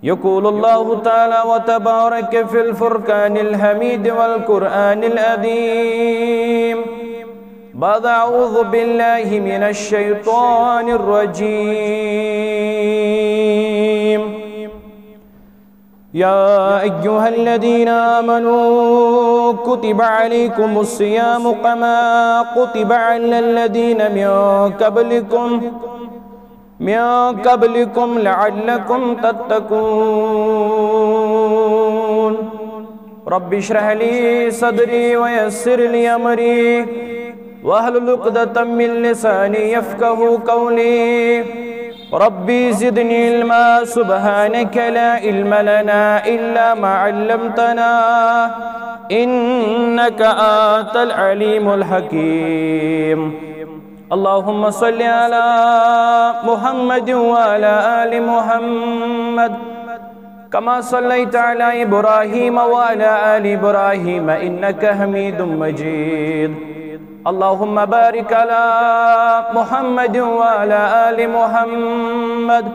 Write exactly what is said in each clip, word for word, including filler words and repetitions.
يقول الله تعالى وتبارك في الفرقان الحميد والقرآن العظيم: بعد أعوذ بالله من الشيطان الرجيم: يا أيها الذين آمنوا كتب عليكم الصيام كما كتب على الذين من قبلكم من قبلكم لعلكم تتقون. رب اشرح لي صدري ويسر لي أمري واحلل عقدة من لساني يفقهوا قولي. رب زدني علما، سبحانك لا علم لنا إلا ما علمتنا، إنك أنت العليم الحكيم. اللهم صل على محمد وعلى آل محمد كما صليت على إبراهيم وعلى آل إبراهيم إنك حميد مجيد. اللهم بارك على محمد وعلى آل محمد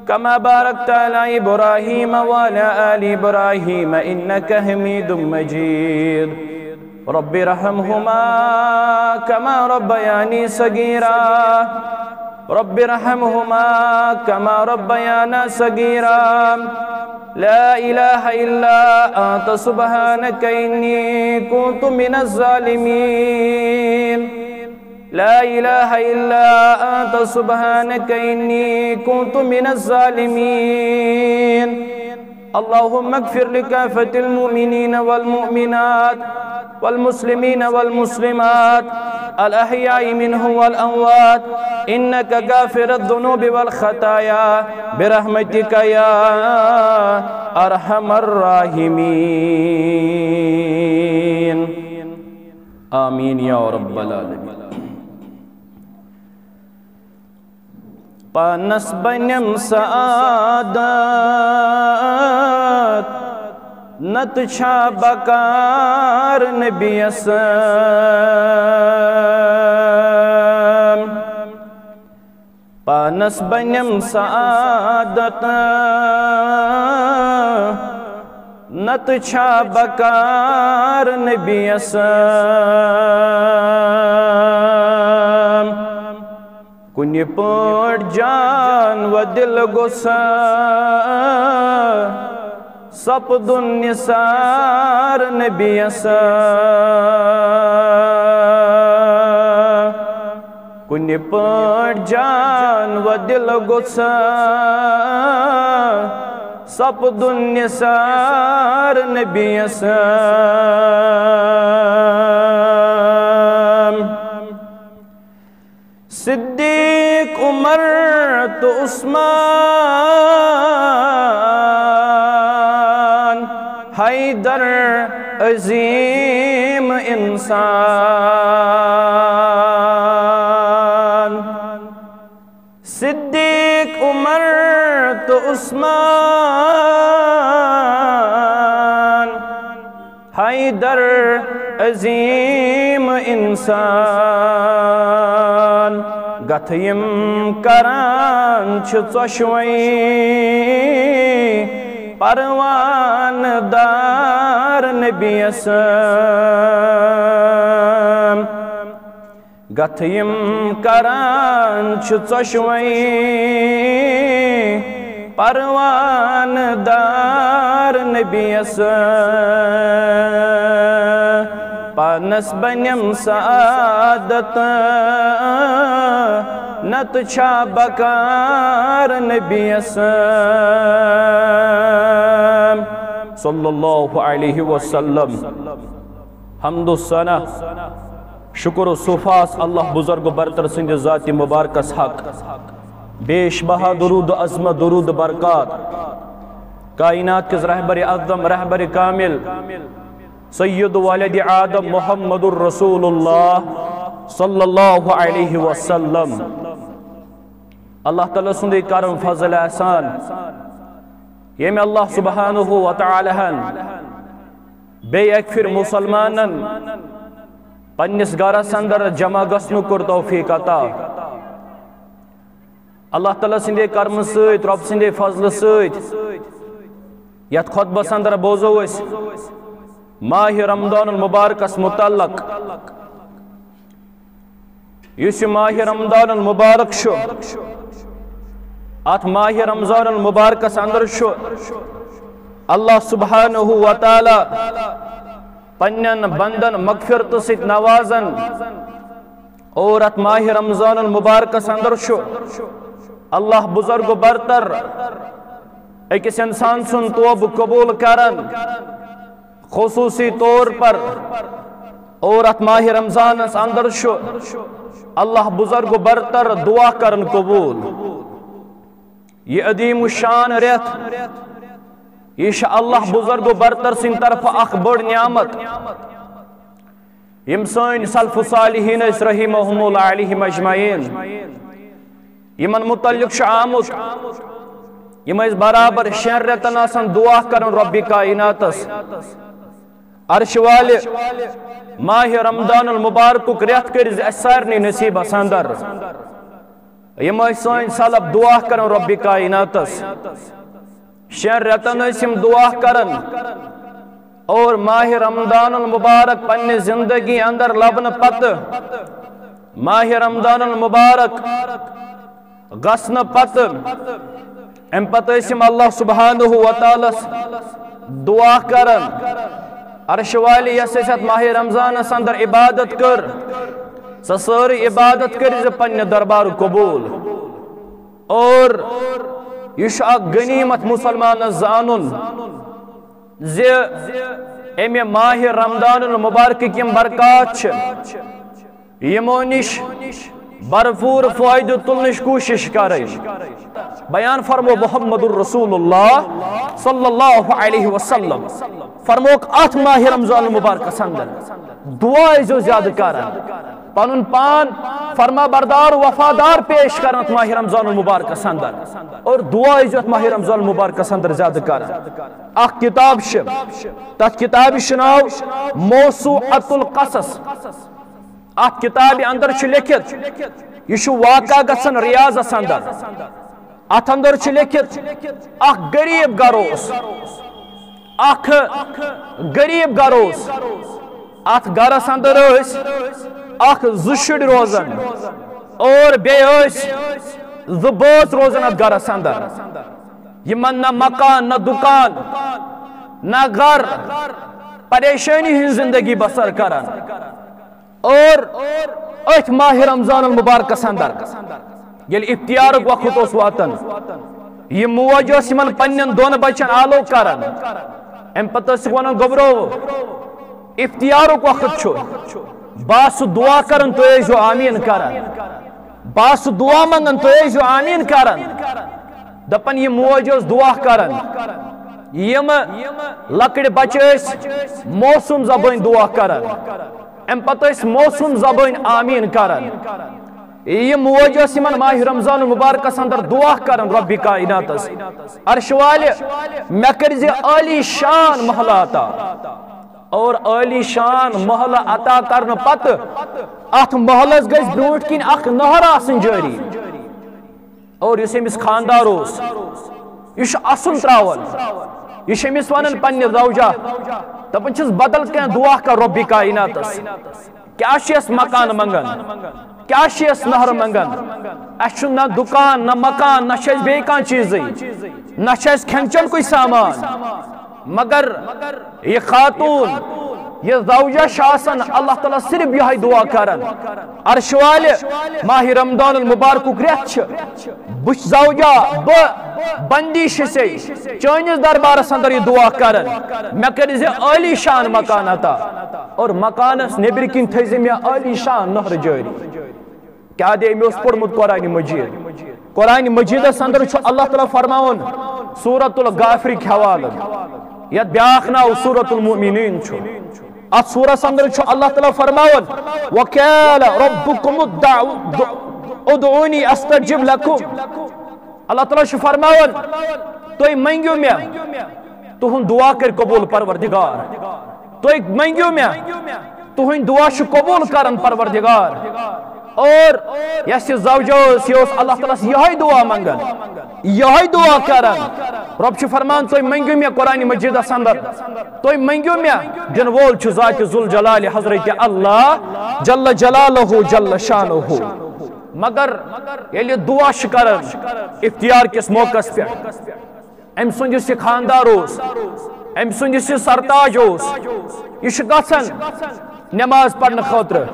كما باركت على إبراهيم وعلى آل إبراهيم إنك حميد مجيد. رب ارحمهما كما ربياني صغيرا. رب ارحمهما كما ربيانا صغيرا. لا إله إلا أنت سبحانك إني كنت من الظالمين. لا إله إلا أنت سبحانك إني كنت من الظالمين. اللهم اغفر لكافة المؤمنين والمؤمنات والمسلمين والمسلمات الأحياء منهم والأموات إنك غافر الذنوب والخطايا برحمتك يا أرحم الراحمين. آمين يا رب العالمين. پانس بنیم سعادت، نتہٕ چھا بکار نبیس۔ پانس بنیم سعادت، نتہٕ چھا بکار نبیس۔ کُنہِ پٲٹھۍ جان و دل گوٚژھ سپدُن نثار نبیس۔ کُنہِ پٲٹھۍ جان و دل گوٚژھ سپدُن نثار نبیس۔ صدیق، عمر تہٕ عثمان، حیدر، عظیم انسان۔ صدیق، عمر تہٕ عثمان، حیدر، عظیم انسان۔ گتھ یِم کران چھِ ژۄشوَے پروان دار نبیس۔ گتھ یِم کران چھِ ژۄشوَے پروان دار نبیس۔ پانس بنیم سعادت، نتہٕ چھا بکار نبیس۔ صلی اللہ علیہ وسلم۔ حمد و ثنا، شکر و صفاس اللہ بزرگ و برتر سٕنٛدِ ذاتِ مبارکس حق۔ بیش بہا درود و عظمت، درود و برکات کائنات کِس رہبر اعظم، رہبر کامل، سید ولد آدم محمد الرسول اللہ صلی اللہ علیہ وسلم۔ اللہ تعالیٰ سُنٛدُے کرم، فضل، احسان، ییٚمۍ اللہ سبحانہ و تعالیٰ ہن بیٚیہِ اکہِ پھِرِ مسلمانن پننِس گرس اندر جمع گژھنُک کوٚر توفیق عطا۔ اللہ تعالیٰ سٕنٛدے کرمہٕ سۭتۍ، رۄب سٕنٛدے فضلہٕ سۭتۍ یتھ خطبس اندر بوزو أسۍ ماہ رمضان المبارکس متعلق۔ یُس یہِ ماہ رمضان المبارک چھُ، اتھ ماہ رمضان المبارکس اندر چھُ اللہ سبحانہ و تعالی پننٮ۪ن بندن مغفرتہٕ سۭتۍ نوازان۔ اور اتھ ماہ رمضان المبارکس اندر چھُ اللہ بزرگ و برتر أکِس انسان سُنٛد توبہٕ قبول کران، خصوصی طور پر۔ اور اتھ ماہ رمضانس اندر چھُ اللہ بزرگ و برتر دعا کران قبول۔ یہِ عظیم الشان رٮ۪تھ، یہِ چھُ اللہ بزرگ و برتر سٕنٛدِ طرفہٕ اکھ بٔڑ نعمت۔ یِم سٲنۍ سلف صالحین ٲسۍ رحمہم اللہ علیہم اجمعین، یِمن متعلق چھُ آمُت، یِم ٲسۍ برابر شٮ۪ن رٮ۪تن آسان دعا کران رۄبِ کائناتس، عرش والہِ، ماہ رمضان المبارکُک رٮ۪تھ کٔرۍ زِ اسہِ سارنٕے نصیبس اندر۔ یِم ٲسۍ سٲنۍ سلف دعا کران رۄبِ کائناتس۔ شٮ۪ن رٮ۪تن ٲسۍ یِم دعا کران۔ اور ماہ رمضان المبارک پننہِ زندگی اندر لبنہٕ پتہٕ، ماہ رمضان المبارک گژھنہٕ پتہٕ، امہِ پتہٕ ٲسۍ یِم اللہ سبحانہ و تعالیٰ ہس دعا کران، عرش والہِ، یۄس اَسہِ اتھ ماہ رمضانس اندر عبادت کٔر، سۄ سٲرٕے عبادت کٔرۍ زِ پننہِ دربار قبول۔ اور یہِ چھُ اکھ غنیمت مسلمانس زانُن زِ امہِ ماہ رمضان المبارکٕکۍ یِم برکات چھِ، یِمو نِش بھرپور فٲیدٕ تُلنٕچ کوٗشِش کرٕنۍ۔ بیان فرمو محمد الرسول اللہ صلی اللہ علیہ وسلم۔ فرموک اتھ ماہ رمضان المبارکس اندر دعا ٲسۍزیو زیادٕ کران، پنُن پان فرما بردار وفادار پیش کران اتھ ماہ رمضان المبارکس اندر، اور دعا ٲسۍزیو اتھ ماہ رمضان المبارکس اندر زیادٕ کران۔ اکھ کتاب چھِ، تتھ کتابہِ چھُ ناو موسوعۃ القصص۔ اتھ کتابہِ اندر چھُ لیکھِتھ، یہِ چھُ واقع گژھان ریاضس اندر۔ اتھ اندر چھُ لیکھِتھ، اکھ غریب گرٕ اوس، اکھ غریب گرٕ اوس۔ اتھ گرس اندر ٲسۍ اکھ زٕ شُرۍ روزان اور بیٚیہِ ٲسۍ زٕ بٲژ روزان اتھ گرس اندر۔ یِمن نہ مکان، نہ دُکان، نہ گرٕ، پریشٲنی ہٕنٛز زندگی بسر کران۔ اور أتھۍ ماہ رمضان المبارکس اندر ییٚلہِ افطارُک وقت اوس واتان، یہِ موج ٲس یِمن پننٮ۪ن دۄن بچن آلو کران۔ امہِ پتہٕ ٲسکھ ونان، "گوٚبرو، افطارُک وقت چھُ، بہٕ آسہٕ دعا کران، تُہۍ ٲسۍزیو آمیٖن کران، بہٕ آسہٕ دعا منگان، تُہۍ ٲسۍزیو آمیٖن کران۔" دپان یہِ موج ٲس دعا کران، یِم لۄکٕٹۍ بچہٕ ٲسۍ موسوم زبٲنۍ دعا کران، امہِ پتہٕ ٲسۍ موسوم زبٲنۍ آمیٖن کران۔ یہِ موج ٲس یِمن ماہ رمضان المبارکس اندر دعا کران رۄبِ کائناتس، عرش والہِ، مےٚ کٔرۍ زِ عالی شان محلہٕ عطا۔ اور عالی شان محلہٕ عطا کرنہٕ پتہٕ اتھ محلس گژھِ برونٹھ کِنۍ اکھ نہر آسٕنۍ جٲری۔ اور یُس أمِس خاندار اوس، یہِ چھُ اَسُن ترٛاوان، یہِ چھُ أمِس وَنان پننہِ زوجہ، دَپان چھِس، "بدل کینٛہہ دُعا کر رۄبِ کائناتس۔ کیٛاہ چھِ أسۍ مکان منٛگان؟ کیٛاہ چھِ أسۍ نہر منٛگان؟ اَسہِ چھُ نہ دُکان، نہ مکان، نہ چھِ اَسہِ بیٚیہِ کانٛہہ چیٖزٕے، نہ چھِ اَسہِ کھٮ۪ن چٮ۪ن کُے سامان۔" مگر یہِ خاتون، یہِ زوجہ چھِ آسان اللہ تعالیٰ صرف یِہوٚے دُعا کران۔ عرش والہِ، ماہِ رمضان المبارکُک رٮ۪تھ چھُ۔ بہٕ چھُس زوجہ، بہٕ بندی چھِ ژےٚ چٲنِس دربارس اندر یہِ دُعا کران، مےٚ کٔرۍ زِ عٲلی شان مکان عطا۔ اور مکانس نیٚبرۍ کِنۍ تھٲے زِ مےٚ عٲلی شان نہر جٲری۔ کیٛاہ دے، مےٚ اوس پوٚرمُت قرآن مجید۔ قرآن مجیدس اندر چھُ اللہ تعالیٰ فرماوان سورۃ الغافرٕکۍ حوالہٕ، یتھ بیاکھ ناو سورۃ المؤمنین چھُ۔ اتھ سورس اندر چھُ اللہ تعالیٰ فرماوان، "وقال ربكم ادع-، ادعوني استجب لكم۔" اللہ تعالیٰ چھُ فرماوان، "تُہۍ منگِو مےٚ، تُہُنٛد دُعا کَرِ قبوٗل پروردگار۔ تُہۍ منگِو مےٚ، تُہٕنٛدۍ دُعا چھُ قبوٗل کران پروردگار۔" اور یۄس یہِ زوجہ ٲس، یہِ اوس اللہ تعالیٰ ہس یہے دعا منگان، یہے دعا کران۔ رۄب چھُ فرمان، تُہۍ منگِو مےٚ قرآن مجیدس اندر، تُہۍ منگِو مےٚ، دِنہٕ وول چھُ ذات ذوالجلال حضرت اللہ جل جلالہ جل شانہ۔ مگر ییٚلہِ دعا چھُ کران افطار کِس موقعس پٮ۪ٹھ، أمۍ سُنٛد یُس یہِ خاندار اوس، أمۍ سُنٛد یُس یہِ سرتاج اوس، یہِ چھُ گژھان نماز پرنہٕ خٲطرٕ۔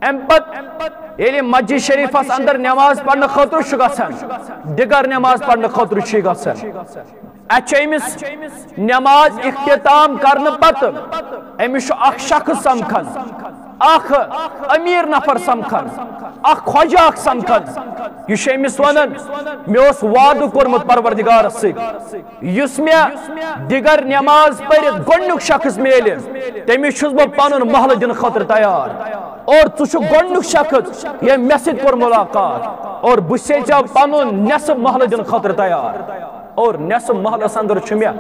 اَمہِ پتہٕ ییٚلہِ مسجد شریفس اندر نماز پرنہٕ خٲطرٕ چھُ گژھان، دِگر نماز پرنہٕ خٲطرٕ چھُ یہِ گژھان، اَتہِ چھُ أمِس نماز اختتام کرنہٕ پتہٕ أمِس چھُ اکھ شخص سمکھان، اکھ امیر نفر سمکھان، اکھ خواجہ اکھ سمکھان۔ یہِ چھُ أمِس ونان، مےٚ اوس وعدٕ کوٚرمُت پروردگارس سۭتۍ، یُس مےٚ دِگر نماز پٔرِتھ گۄڈنیُک شخص میلہِ، تٔمِس چھُس بہٕ پنُن محلہٕ دِنہٕ خٲطرٕ تیار۔ اور ژٕ چھُکھ گۄڈنیُک شخص، ییٚمۍ مےٚ سۭتۍ کوٚر ملاقات، اور بہٕ چھُسے ژےٚ پنُن نٮ۪صٕف محلہٕ دِنہٕ خٲطرٕ تیار۔ اور نٮ۪صٕف محلس اندر چھُ مےٚ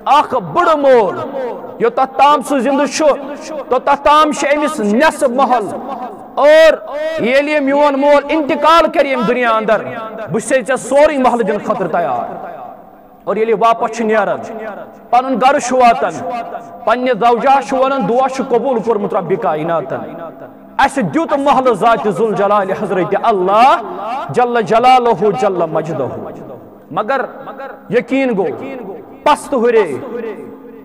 اکھ بُڑٕ مول، یوٚتتھ تام سُہ زِندٕ چھُ، توٚتتھ تام چھُ أمِس نٮ۪صٕف محل۔ اور ییٚلہِ یہِ میون مول انتقال کرِ ییٚمہِ دُنیا اندر، بہٕ چھُسے ژےٚ سورُے محلہٕ دِنہٕ خٲطرٕ تیار۔ اور ییٚلہِ یہِ واپس چھُ نیران، پنُن گرٕ چھُ واتان، پننہِ زوجہ چھُ ونان، دعا چھُ قبول کوٚرمُت رب کائناتن، اسہِ دیُت محلہٕ ذات ذوالجلال حضرت اللہ جل جلالہ جل مجدہ۔ مگر یقین گوٚو، پست ہُرے،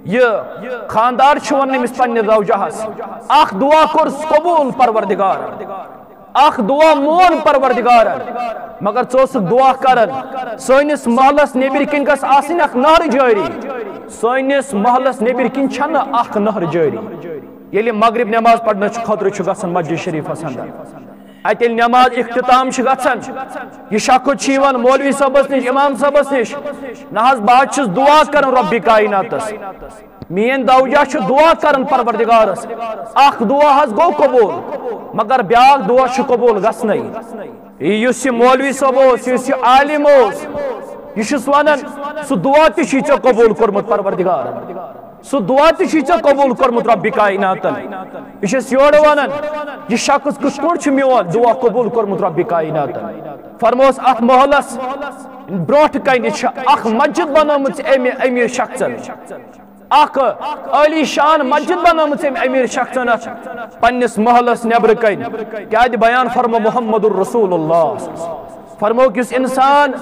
یہِ خاندار چھُ ونان أمِس پننہِ زوجہس، اکھ دعا کوٚر قبول پروردگار، اکھ دعا مون پروردگارن، مگر ژٕ اوسُکھ دعا کران، سٲنِس محلس نیبرۍ کِنۍ گژھ آسٕنۍ اکھ نہر جٲری، سٲنِس محلس نیبرۍ کِنۍ چھنہٕ اکھ نہر جٲری۔ ییٚلہِ مغرب نماز پرنہٕ خٲطرٕ چھُ گژھان مسجد شریفس اندر، اتہِ ییٚلہِ نماز اختتام چھِ گژھان، یہِ شخص چھُ یِوان مولوی صٲبس نِش، امام صٲبس نِش، نہ حظ، بہٕ حظ چھُس دعا کران رب کائناتس، میٲنۍ زوجہ چھِ دعا کران پروردگارس، اکھ دعا حظ گوٚو قبول، مگر بیاکھ دعا چھُ قبول گژھنٕے۔ یُس یہِ مولوی صٲب اوس، یُس یہِ عالم اوس، یہِ چھُس ونان، سُہ دعا تہِ چھُے ژےٚ قبول کوٚرمُت پروردگارن، سُہ دعا تہِ چھُے ژےٚ قبول کوٚرمُت رب کائناتن۔ یہِ چھُس یورٕ ونان، یہِ شخص کِتھ پٲٹھۍ چھُ میون دعا قبول کوٚرمُت رب کائناتن؟ فرموس، اتھ محلس برونٹھ کنہِ چھِ اکھ مسجد بنٲومٕژ أمۍ، أمۍ شخصن۔ اکھ عالی شان مسجد بنٲومٕژ أمۍ امیر شخصن اتھ پننِس محلس نیبرٕ کنۍ۔ کیازِ؟ بیان فرمو محمد رسول اللہ۔ فرموک، یُس انسان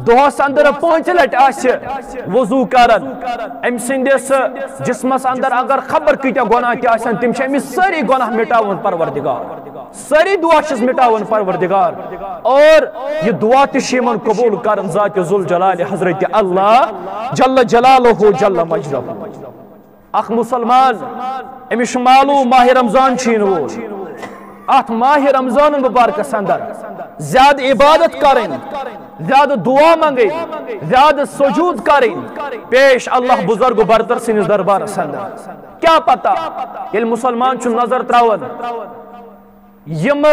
دۄہس اندر پانٛژِ لٹہِ آسہِ وضو کران، أمۍ سٕنٛدِس جسمس اندر اگر خبر کۭتیاہ گۄناہ تہِ آسن، تِم چھِ أمِس سٲری گۄناہ مٹاوان پروردگار۔ سٲری دعا چھِس مٹاوان پروردگار، اور یہِ دعا تہِ چھِ یِمن قبول کران ذات ذوالجلال حضرت اللہ جل جلالہ جل مجدہ۔ اکھ مسلمان، أمِس چھُ معلوم ماہ رمضان چھُ یِنہٕ وول، اتھ ماہ رمضان المبارکس اندر زیادٕ عبادت کرٕنۍ، زیادٕ دعا منگٕنۍ، زیادٕ سجود کرٕنۍ پیش اللہ بزرگ برتر سٕنٛدِس دربارس اندر۔ کیٛاہ پتہ، ییٚلہِ مسلمان چھُ نظر تراوان، یِم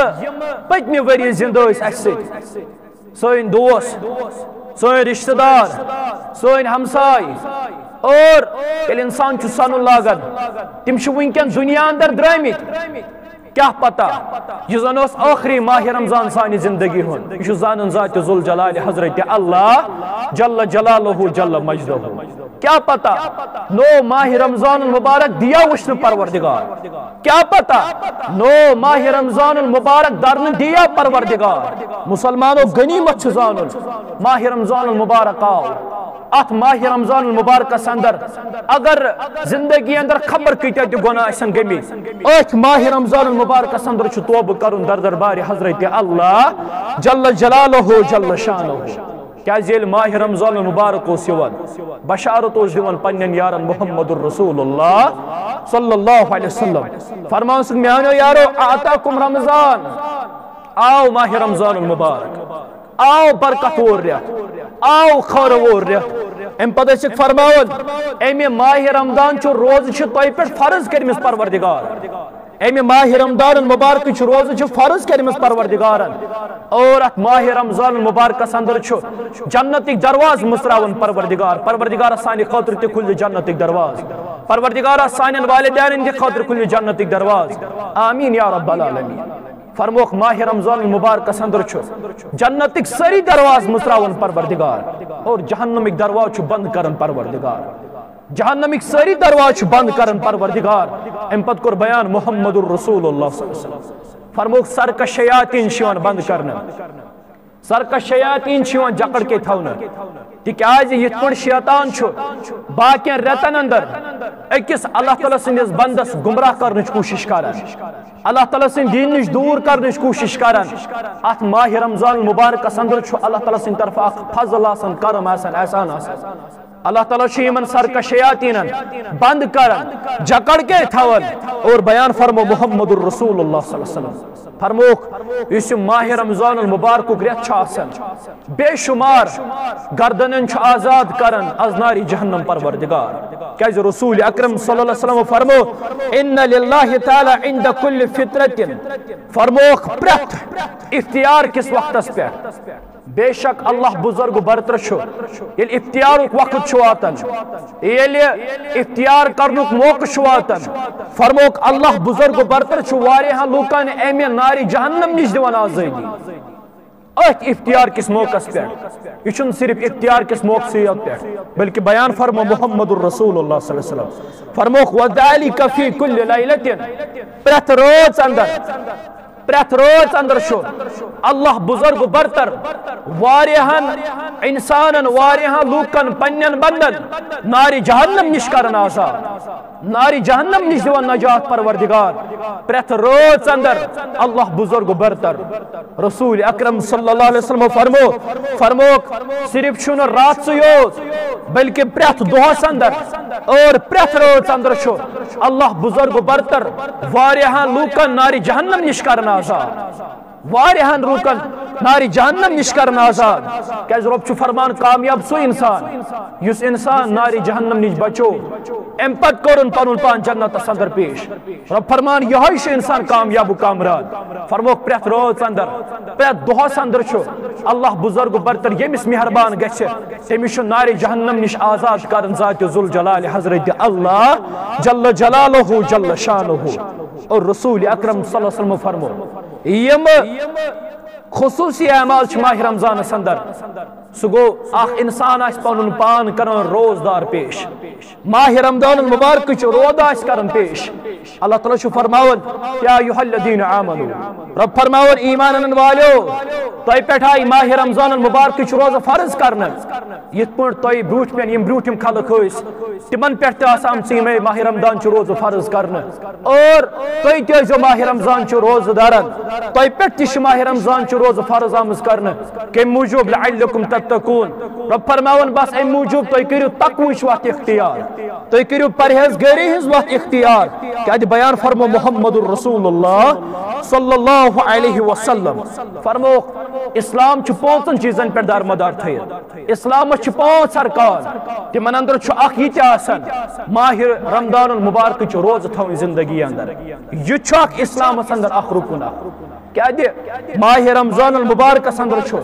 پٔتمہِ ؤریہِ زِندٕ ٲسۍ اَسہِ سۭتۍ، سٲنۍ دوس، سٲنۍ رشتہٕ دار، سٲنۍ ہمساے، اور ییٚلہِ اِنسان چھُ سَنُن لاگان، تِم چھِ وٕنکٮ۪ن دُنیا اندر درٛٲمٕتۍ۔ کیٛاہ پتہ، یہِ زن اوس ٲخری ماہ رمضان سانہِ زندگی ہُنٛد۔ یہِ چھُ زانان ذات ذوالجلال حضرت اللہ جل جلالہ جل مجدہ۔ کیٛاہ پتہ، نوٚو ماہ رمضان المبارک دِیا وٕچھنہٕ پروردگار۔ کیٛاہ پتہ، نوٚو ماہ رمضان المبارک درنہٕ دِیا پروردگار۔ مسلمانو، غنیمت چھُ زانُن، ماہ رمضان المبارک آو۔ اتھ ماہ رمضان المبارکس اندر اگر زندگی اندر خبر کۭتیاہ تہِ گۄناہ آسن گٔمٕتۍ، أتھۍ ماہ رمضان المبارکس اندر چھُ توبہٕ کرُن در دربارِ حضرت اللہ جل جلالہ جل شانہ۔ کیازِ ییٚلہِ ماہ رمضان المبارک اوس یِوان، بشارت اوس دِوان پننٮ۪ن یارن محمد رسول اللہ صلی اللہ علیہ وسلم، فرمان اوسُکھ، میانیو یارو، اعطاکم رمضان، آو ماہ رمضان المبارک، آو برکت وول رٮ۪تھ، آو خٲر وول رٮ۪تھ۔ امہِ پتہٕ ٲسِکھ فرماوان، امہِ ماہ رمضان چھُ روزٕ چھِ تۄہہِ پٮ۪ٹھ فرض کٔرمٕژ پروردگار۔ امہِ ماہ رمضان المبارک چھِ روزٕ چھِ فرض کٔرمٕژ پروردگارن۔ اور اتھ ماہ رمضان المبارکس اندر چھُ جنتٕکۍ دروازٕ مُژراوان پروردگار۔ پروردگارا، سانہِ خٲطرٕ تہِ کھُلہِ جنتٕکۍ دروازٕ۔ پروردگارا، سانٮ۪ن والدینن تہِ خٲطرٕ کھُلہِ جنتٕکۍ دروازٕ۔ آمین یا رب العالمین۔ فرموکھ، ماہ رمضان المبارکس اندر چھُ جنتٕکۍ سٲری دروازٕ مُژراوان پروردگار، اور جہنمٕکۍ دروازٕ چھُ بند کران پروردگار۔ جہنمٕکۍ سٲری دروازٕ چھُ بند کران پروردگار۔ امہِ پتہٕ کوٚر بیان محمد رسول اللہ صلی اللہ علیہ وسلم۔ فرموکھ، سرکش شیاطین چھِ یِوان بند کرنہٕ، سرکش شیاطین چھِ یِوان جکڑ کے تھاونہٕ۔ تِکیازِ یِتھ پٲٹھۍ شیطان چھُ باقین رٮ۪تن اندر أکِس اللہ تعالیٰ سٕنٛدِس بندس گمراہ کرنٕچ کوٗشش کران، اللہ تعالیٰ سٕنٛدِ دیٖن نِش دوٗر کرنٕچ کوٗشش کران، اتھ ماہ رمضان المبارکس اندر چھُ اللہ تعالیٰ سٕنٛدِ طرفہٕ اکھ فضل آسان، کرم آسان، احسان آسان۔ اللہ تعالیٰ چھُ یِمن سرکش شیاطینن بند کران، جکڑ کے تھاوان، اور بیان فرمو محمد رسول اللہ صلی اللہ علیہ وسلم۔ فرموکھ، یُس یہِ ماہ رمضان المبارکُک رٮ۪تھ چھُ آسان، بے شمار گردنن چھُ آزاد کران از نارِ جہنم پروردگار۔ کیازِ رسول اکرم صلی اللہ علیہ وسلم فرمو، ان للہ تعالیٰ عند کل فطرتن، فرموکھ، پرٛٮ۪تھ افطار کِس وقتس پٮ۪ٹھ بے شک اللہ بزرگ برتر چھُ، ییٚلہِ افطارُک وقت چھُ واتان، ییٚلہِ افطار کرنُک موقعہٕ چھُ واتان، فرموکھ، اللہ بزرگ برتر چھُ واریاہن لوٗکن امہِ نارِ جہنم نِش دِوان آزٲدی۔ أتھۍ افطار کِس موقعس پٮ۪ٹھ، یہِ چھُنہٕ صرف افطار کِس موقعسٕے یوت پٮ۪ٹھ، بلکہِ بیان فرمو محمد رسول اللہ صلی اللہ علیہ وسلم۔ فرموکھ، وذالک فی کل لیلۃ، پرٛٮ۪تھ رٲژ اندر، پرٛٮ۪تھ رٲژ اندر چھُ اللہ بزرگ برتر واریاہن انسانن، واریاہن لوٗکن، پننٮ۪ن بندن نارِ جہنم نِش کران آزاد، نارِ جہنم نِش دِوان نجات پروردگار۔ پرٛٮ۪تھ رٲژ اندر اللہ بزرگ برتر، رسول اکرم صلی اللہ علیہ وسلم فرمو، فرموکھ، صرف چھُنہٕ راتسٕے یوت، بلکہِ پرٛٮ۪تھ دۄہس اندر اور پرٛٮ۪تھ رٲژ اندر چھُ اللہ بزرگ برتر واریاہن لوٗکن نارِ جہنم نِش کران آزاد، واریاہن لوٗکن نارِ جہنم نِش کران آزاد۔ کیازِ رۄب چھُ فرمان، کامیاب سُہ انسان یُس انسان نارِ جہنم نِش بچو، امہِ پتہٕ کوٚرُن پنُن پان جنتس اندر پیش۔ رۄب فرمان، یِہوٚے چھُ انسان کامیاب و کامران۔ فرموکھ، پرٛٮ۪تھ رٲژ اندر، پرٛٮ۪تھ دۄہس اندر چھُ اللہ بزرگ برتر ییٚمِس مہربان گژھِ، تٔمِس چھُ نارِ جہنم نِش آزاد کران ذات ذوالجلال حضرت اللہ جل جلالہ جل شانہ۔ اور رسول اکرم صلی اللہ علیہ وسلم فرمو، یِم خصوصی اعمال چھِ ماہ رمضانس اندر، سُہ گوٚو اکھ انسان آسہِ پنُن پان کران روزدار پیش، ماہ رمضان المبارکٕچ روزٕ آسہِ کران پیش۔ اللہ تعالیٰ چھُ فرماوان، یا ایھا الذین آمنو، رۄب فرماوان، ایمان انن والیو، تۄہہِ پٮ۪ٹھ آیہِ ماہ رمضان المبارکٕچ روزٕ فرض کرنہٕ، یِتھ پٲٹھۍ تۄہہِ برٛونٛٹھ مٮ۪ن یِم برٛونٛٹھِم خلق ٲسۍ، تِمن پٮ۪ٹھ تہِ آسہٕ آمژٕ یِمے ماہ رمضان چہِ روزٕ فرض کرنہٕ۔ اور تُہۍ تہِ ٲسۍزیو ماہ رمضان چہِ روزٕ دارن، تۄہہِ پٮ۪ٹھ تہِ چھِ ماہ رمضان چہِ روزٕ فرض آمٕژ کرنہٕ۔ کمہِ موٗجوٗب؟ لعلکم تتقون۔ رۄب فرماوان، بس امہِ موٗجوٗب تُہۍ کٔرِو تقوہٕچ وتھ اختیار، تُہۍ کٔرِو پرہیزگٲری ہٕنٛز وتھ اختیار۔ کیازِ بیان فرمو محمد رسول اللہ صلی اللہ علیہ وسلم۔ فرموکھ، اسلام چھُ پانٛژن چیٖزن پٮ۪ٹھ دارمدار تھٲیِتھ۔ اسلامس چھِ پانٛژھ ارکان، تِمن اندر چھُ اکھ یہِ تہِ آسان، ماہ رمضان المبارکٕچ روزٕ تھاوٕنۍ زندگی اندر۔ یہِ چھُ اکھ اسلامس اندر اکھ رُکُن اکھ۔ کیازِ ماہ رمضان المبارکس اندر چھُ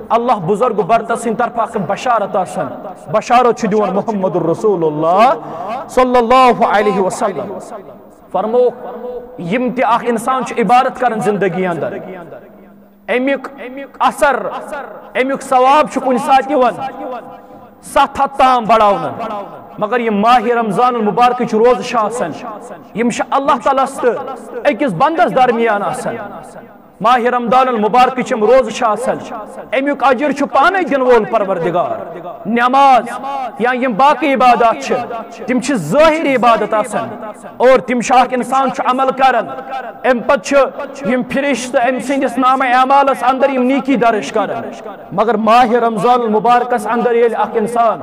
اللہ بزرگ برتر سٕنٛدِ طرفہٕ اکھ بشارت آسان، بشارت چھُ دِوان محمد رسول اللہ صلی اللہ علیہ وسلم۔ فرموکھ، یِم تہِ اکھ انسان چھُ عبادت کران زندگی اندر، امیُک اثر، امیُک ثواب چھُ کُنہِ ساتہٕ یِوان ستھ ہتھ تام بڑاونہٕ، مگر یِم ماہ رمضان المبارکٕچ روزٕ چھِ آسان، یِم چھِ اللہ تعالیٰ ہس تہٕ أکِس بندس درمیان آسان۔ ماہ رمضان المبارکٕچ یِم روزٕ چھِ آسان، امیُک اجر چھُ پانے دِنہٕ وول پروردگار۔ نماز یا یِم باقٕے عبادات چھِ، تِم چھِ ظٲہری عبادت آسان، اور تِم چھِ اکھ انسان چھُ عمل کران، امہِ پتہٕ چھِ یِم فرشتہٕ أمۍ سٕنٛدِس نامہ اعمالس اندر یِم نیکی درج کران۔ مگر ماہ رمضان المبارکس اندر ییٚلہِ اکھ انسان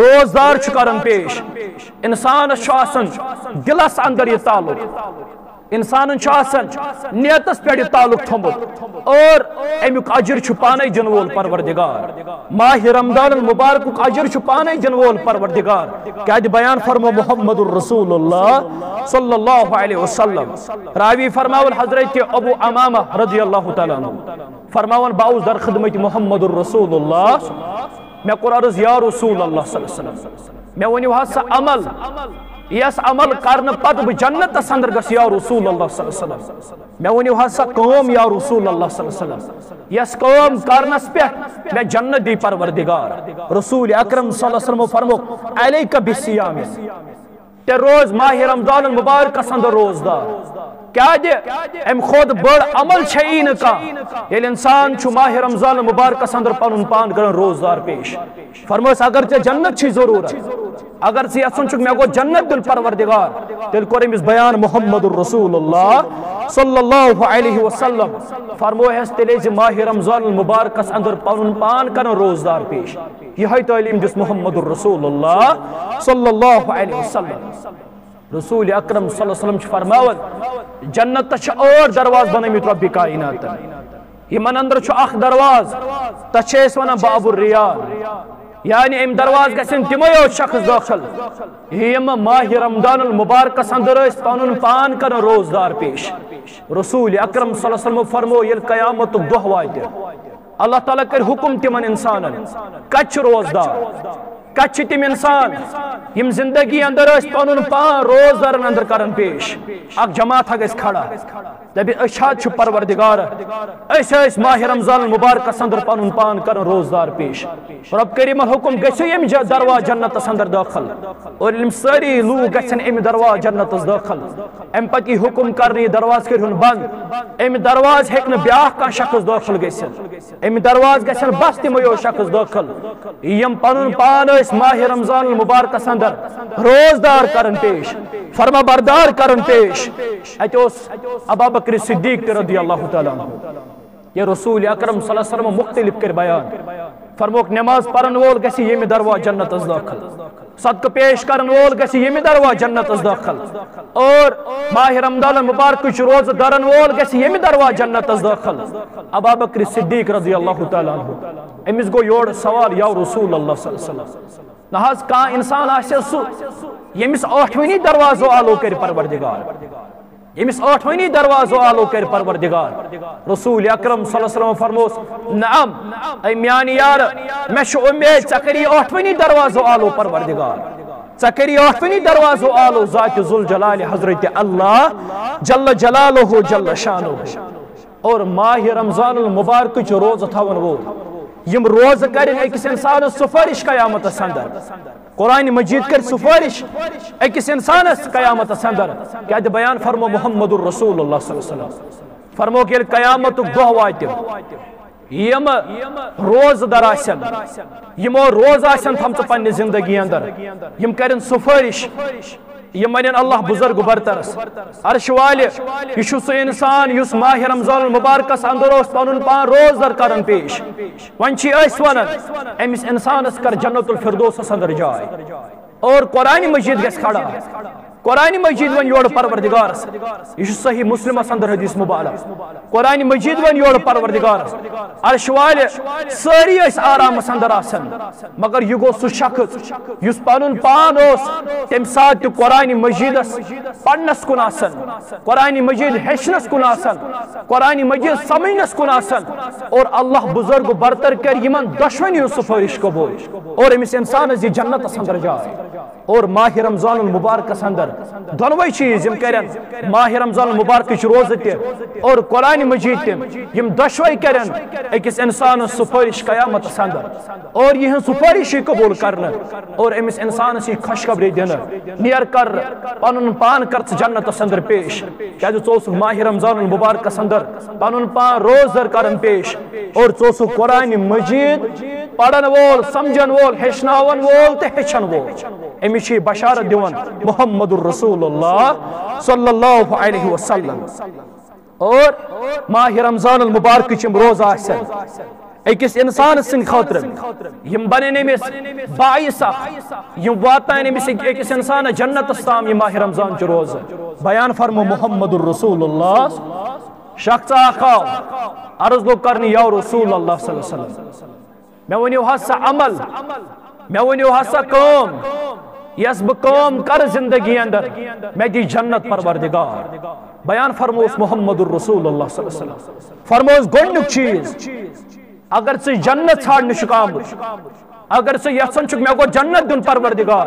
روزدار چھُ کران پیش، انسانس چھُ آسان دلس اندر یہِ تعلق، انسانن چھُ آسان نیتس پٮ۪ٹھ یہِ تعلق تھوٚمُت، اور امیُک اجر چھُ پانے دِنہٕ وول پروردگار۔ ماہ رمضان المبارکُک اجر چھُ پانے دِنہٕ وول پروردگار۔ کیازِ بیان فرمو محمد رسول اللہ صلی اللہ علیہ وسلم۔ راوی فرماوان حضرت ابو امامہ رضی اللہ تعالیٰ عنہ فرماوان، بہٕ آوُس در خدمت محمد رسول اللہ، مےٚ کوٚر عرض، یا رسول اللہ صلی اللہ علیہ وسلم، مےٚ ؤنِو حظ سُہ عمل یس عمل کرنہٕ پتہٕ بہٕ جنتس اندر گژھٕ یا رسول اللہ صلی اللہ علیہ وسلم۔ مےٚ ؤنِو حظ سۄ کٲم یا رسول اللہ صلی اللہ علیہ وسلم، یس کٲم کرنس پٮ۪ٹھ مےٚ جنت دی پروردگار۔ رسول اکرم صلی اللہ علیہ وسلم فرموو، علیک بالصیام، تیٚلہِ روز ماہ رمضان المبارکس اندر روزدار۔ کیازِ؟ امہِ کھۄتہٕ بٔڑ عمل چھےٚ یی نہٕ کانٛہہ، ییٚلہِ انسان چھُ ماہ رمضان المبارکس اندر پنُن پان کران روزدار پیش۔ فرمٲیس، اگر ژےٚ جنت چھے ضروٗرت، اگر ژٕ یژھان چھُکھ مےٚ گوٚژھ جنت دیُن پروردگار، تیٚلہِ کوٚر أمِس بیان محمد رسول اللہ صلی اللہ علیہ وسلم۔ فرمووہس تیٚلہِ زِ ماہ رمضان المبارکس اندر پنُن پان کران روزدار پیش۔ یِہوٚے تعلیٖم دِژ محمد رسول اللہ صلی اللہ علیہ وسلم۔ رسول اکرم صلی اللہ علیہ وسلم چھُ فرماوان، جنتس چھِ ٲٹھ دروازٕ بنٲومٕتۍ رۄبِ کائناتن۔ یِمن اندر چھُ اکھ دروازٕ، تتھ چھِ أسۍ ونان باب الریان، یعنی امہِ دروازٕ گژھن تِمے یوت شخص دٲخل، یِم ماہ رمضان المبارکس اندر ٲسۍ پنُن پان کران روزدار پیش۔ رسول اکرم صلی اللہ علیہ وسلم فرموو، ییٚلہِ قیامتُک دۄہ واتہِ، اللہ تعالیٰ کرِ حکم تِمن انسانن، کتہِ چھِ روزدار؟ کتہِ چھِ تِم انسان یِم زندگی اندر ٲسۍ پنُن پان روزدارن اندر کران پیش؟ اکھ جماعت ہا گژھِ کھڑا، دپہِ، أسۍ حظ چھِ پروردگار، أسۍ ٲسۍ ماہ رمضان المبارکس اندر پنُن پان کران روزدار پیش۔ رب کریمن حکم، گژھِو ییٚمہِ ج-، دروازٕ جنتس اندر دٲخل، اور یِم سٲری لوٗکھ گژھن امہِ دروازٕ جنتس دٲخل۔ امہِ پتہٕ یی حکم کرنہٕ، یہِ دروازٕ کٔرۍہُن بند، امہِ دروازٕ ہیٚکہِ نہٕ بیٛاکھ کانٛہہ شخص دٲخل گٔژھِتھ۔ امہِ دروازٕ گژھن بس تِمے یوت شخص دٲخل، یِم پنُن پان ٲسۍ ماہ رمضان المبارکس اندر روزدار کران پیش، فرما بردار کران پیش۔ اتہِ اوس ابا بکر صدیق تہِ رضی اللہ تعالیٰ عنہ۔ یہ رسول اکرم صلی اللہ علیہ وسلم مختلف کٔرۍ بیان۔ فرمووُکھ، نماز پرن وول گژھِ ییٚمہِ دروازٕ جنتس دٲخل، صدقہٕ پیش کرن وول گژھِ ییٚمہِ دروازٕ جنتس دٲخل، اور ماہ رمضان المبارکٕچ روزٕ دارن وول گژھِ ییٚمہِ دروازٕ جنتس دٲخل۔ ابا بکر صدیق رضی اللہ تعالیٰ عنہ، أمِس گوٚو یورٕ سوال، یا رسول اللہ صلی اللہ علیہ وسلم، نہ حظ، کانٛہہ انسان آسہِ سُہ، ییٚمِس ٲٹھوٕنی دروازو آلو کرِ پروردگار، ییٚمِس ٲٹھوٕنی دروازو آلو کرِ پروردگار۔ رسول اکرم صلی اللہ علیہ وسلم فرموس، نعم، اے میانہِ یار، مےٚ چھُ اُمید ژےٚ کری ٲٹھوٕنی دروازو آلو پروردگار، ژےٚ کری ٲٹھوٕنی دروازو آلو ذات ذوالجلال حضرت اللہ جل جلالہ جل شانہ۔ اور ماہ رمضان المبارکٕچ روزٕ تھاون وول، یِم روزٕ کرن أکِس انسانس سفٲرِش قیامتس اندر۔ قرآن مجید کرِ سفٲرِش أکِس انسانس قیامتس اندر۔ کیازِ بیان فرمو محمد رسول اللہ صلی اللہ علیہ وسلم۔ فرمووُکھ، ییٚلہِ قیامتُک دۄہ واتہِ، یِم روزٕ دار آسن، یِمو روزٕ آسن تھمژٕ پننہِ زندگی اندر، یِم کرن سفٲرِش، یِم ونن، اللہ بزرگ برترس، عرش والہِ، یہِ چھُ سُہ انسان یُس ماہ رمضان المبارکس اندر اوس پنُن پان روزدار کران پیش۔ وۄنۍ چھِ أسۍ ونان، أمِس انسانس کر جنت الفردوسس اندر جاے۔ اور قرآن مجید گژھِ کھڑا۔ قرآن مجید ونہِ یورٕ پروردگارس، یہِ چھُ صحیح مسلمس اندر حدیث مبارک۔ قرآن مجید ونہِ یورٕ پروردگارس، عرش والہِ، سٲری ٲسۍ آرامس اندر آسان، مگر یہِ گوٚو سُہ شخص یُس پنُن پان اوس تمہِ ساتہٕ تہِ قرآن مجیدس پرنس کُن آسان، قرآن مجید ہیٚچھنس کُن آسان، قرآن مجید سمجھنس کُن آسان، اور اللہ بزرگ برتر کرِ یِمن دۄشوٕنی ہُنٛد سفٲرِش قبول، اور أمِس انسانس یہِ جنتس اندر جاے۔ اور ماہ رمضان المبارکس اندر دۄنوے چیز یِم کرن، ماہ رمضان المبارکٕچ روزٕ تہِ اور قرآن مجید تہِ، یِم دۄشوے کرن أکِس انسانس سفٲرِش قیامتس اندر، اور یِہنٛز سفٲرِش یی قبول کرنہٕ، اور أمِس انسانس یی خوشخبری دِنہٕ، نیر کر، پنُن پان کر ژٕ جنتس اندر پیش، کیازِ ژٕ اوسُکھ ماہ رمضان المبارکس اندر پنُن پان روزدر کران پیش، اور ژٕ اوسُکھ قرآن مجید پرن وول، سمجھن وول، ہیٚچھناون وول تہٕ ہیٚچھن وول۔ أمِس چھِ یہِ بشارت دِوان محمد رسول اللہ صلی اللہ علیہ وسلم۔ اور ماہ رمضان المبارکٕچ یِم روزٕ آسن أکِس انسان سٕنٛدِ خٲطرٕ، یِم بنن أمِس باعث اکھ، یِم واتناون أمِس أکِس انسانس جنتس تام، یہِ ماہ رمضان چہِ روزٕ۔ بیان فرمو محمد رسول اللہ، شخص اکھ آو، عرض لوٚگ کرنہِ، یا رسول اللہ صلی اللہ علیہ وسلم، مےٚ ؤنِو حظ سۄ عمل، مےٚ ؤنِو حظ سۄ کٲم، یۄس بہٕ کٲم کرٕ زندگی اندر، مےٚ دی جنت پروردگار۔ بیان فرمووُس محمد رسول اللہ صلی اللہ علیہ وسلم۔ فرمووُس گۄڈٕنیُک چیز، اگر ژٕ جنت ژھانڈنہِ چھُکھ آمُت، اگر ژٕ یژھان چھُکھ مےٚ گوٚو جنت دیُن پروردگار،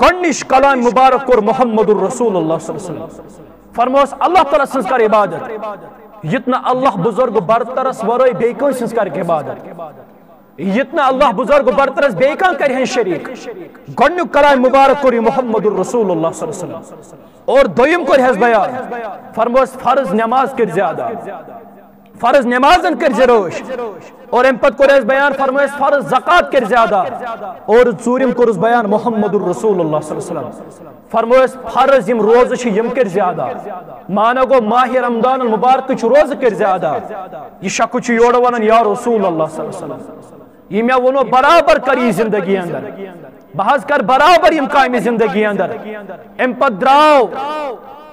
گۄڈٕنِچ کلام مبارک کوٚر محمد رسول اللہ صلی اللہ علیہ وسلم۔ فرموس اللہ تعالیٰ سٕنٛز کر عبادت، یِتھ نہٕ اللہ بزرگ برترس ورٲے بیٚیہِ کٲنٛسہِ ہٕنٛز کرِ عبادت، یِتھ نہٕ اللہ بزرگ برترس بیٚیہِ کانٛہہ کرِ ہن شریٖک۔ گۄڈٕنیُک کلام مبارک کوٚر یہِ محمد رسول اللہ صلی اللہ علیہ وسلم۔ اور دوٚیِم کوٚر حظ بیان، فرموس فرض نماز کٔرۍ زِ ادا، فرض نمازن کٔرۍ زِ رٲچھ۔ اور امہِ پتہٕ کوٚر اَسہِ بیان، فرمٲیس فرض زکوٰۃ کٔرۍ زِ ادا۔ اور ژوٗرِم کوٚرُس بیان محمد رسول اللہ صلی اللہ علیہ وسلم۔ فرمٲیس فرض یِم روزٕ چھِ یِم کٔرۍ زِ ادا۔ معنی گوٚو ماہِ رمضان المبارکٕچ روزٕ کٔرۍ زِ ادا۔ یہِ شخص چھُ یورٕ ونان یا رسول اللہ صلی اللہ علیہ وسلم، یہِ مےٚ ووٚنو برابر کر یہِ زندگی اندر، بہٕ حظ کر برابر یِم کامہِ زندگی اندر۔ امہِ پتہٕ درٛاو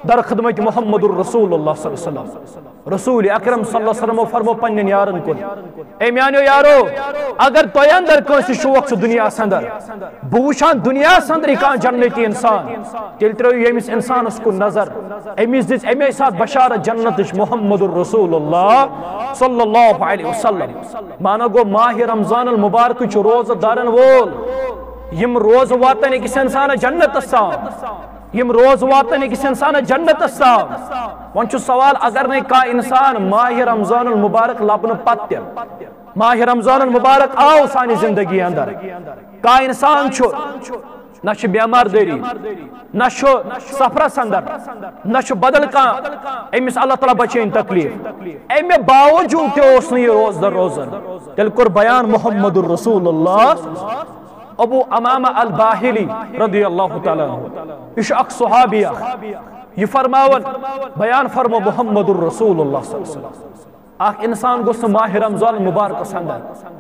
در خدمت محمد رسول اللہ صلی اللہ علیہ وسلم۔ رسول اکرم صلی اللہ علیہ وسلم فرمو پننٮ۪ن یارن کُن، اے میانیو یارو، اگر تۄہہِ اندر کٲنٛسہِ شوق چھُ دُنیاہس اندر، بہٕ وٕچھان دُنیاہس اندر یہِ کانٛہہ جنتی انسان، تیٚلہِ ترٲیِو ییٚمِس انسانس کُن نظر، أمِس دِژ اَمے ساتہٕ بشارت جنتٕچ محمد رسول اللہ صلی اللہ علیہ وسلم۔ معنی گوٚو ماہِ رمضان المبارکٕچ روزٕ دارن وول، یِم روزٕ واتن أکِس انسانس جنتس تام، یِم روزٕ واتن أکِس انسانس جنتس تام۔ وۄنۍ چھُ سوال، اگر نے کانٛہہ انسان ماہِ رمضان المبارک لبنہٕ پتہٕ تہِ، ماہِ رمضان المبارک آو سانہِ زندگی اندر، کانٛہہ انسان چھُ، نہ چھُ بیمار دٲری، نہ چھُ سفرس اندر، نہ چھُ بدل کانٛہہ، أمِس اللہ تعالیٰ بچٲیِن تکلیف، امہِ باوجود تہِ اوس نہٕ یہِ روزدر روزان، تیٚلہِ کوٚر بیان محمد رسول اللہ۔ ابو امامہ الباہلی رضی اللہ تعالیٰ عنہ، یہِ چھُ اکھ صحابی اکھ، یہِ فرماوان، بیان فرمو محمد رسول اللہ صلی اللہ علیہ وسلم۔ اکھ انسان گوٚژھ نہٕ ماہِ رمضان مبارکس اندر،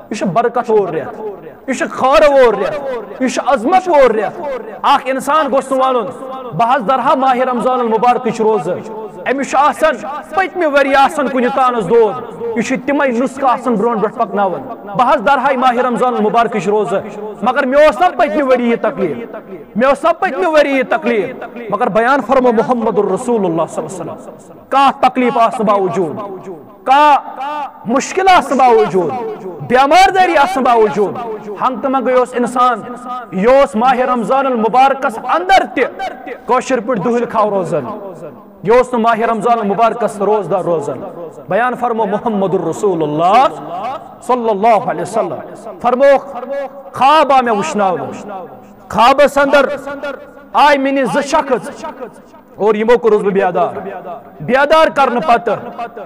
یہِ چھُ برکت وول رٮ۪تھ، یہِ چھُ خٲر وول رٮ۪تھ، یہِ چھُ عظمت وول رٮ۪تھ۔ اکھ انسان گوٚژھ نہٕ ونُن، بہٕ حظ درہا ماہِ رمضان المبارکٕچ روزٕ، أمِس چھُ آسان پٔتمہِ ؤری آسان کُنہِ تانس دود، یہِ چھُ تِمے نسخہٕ آسان برونٛٹھ برونٛٹھ پکناوان۔ بہٕ حظ درہاے ماہِ رمضان المبارکٕچ روزٕ، مگر مےٚ اوس نا پٔتمہِ ؤری یہِ تکلیف، مےٚ اوس نا پٔتمہِ ؤری یہِ تکلیف، مگر بیان فرمو محمد رسول اللہ صلی اللہ علیہ وسلم۔ کانٛہہ تکلیف آسنہٕ باوجود، کانٛہہ مشکل آسنہٕ باوجود، بیمار دٲری آسنہٕ باوجود، ہنگتہٕ منگے اوس انسان، یہِ اوس ماہِ رمضان المبارکس اندر تہِ کٲشِر پٲٹھۍ دُہٕلۍ کھاو روزان۔ یہِ اوس نہٕ ماہِ رمضان المبارکس روزدار روزان۔ بیان فرمو محمد رسول اللہ صلی اللہ علیہ وسلم۔ فرموکھ، خواب آو مےٚ وٕچھناونہٕ، خوابس اندر آے مےٚ نِش زٕ شخص اور یِمو کوٚرُس بہٕ بیدار۔ بیدار کرنہٕ پتہٕ،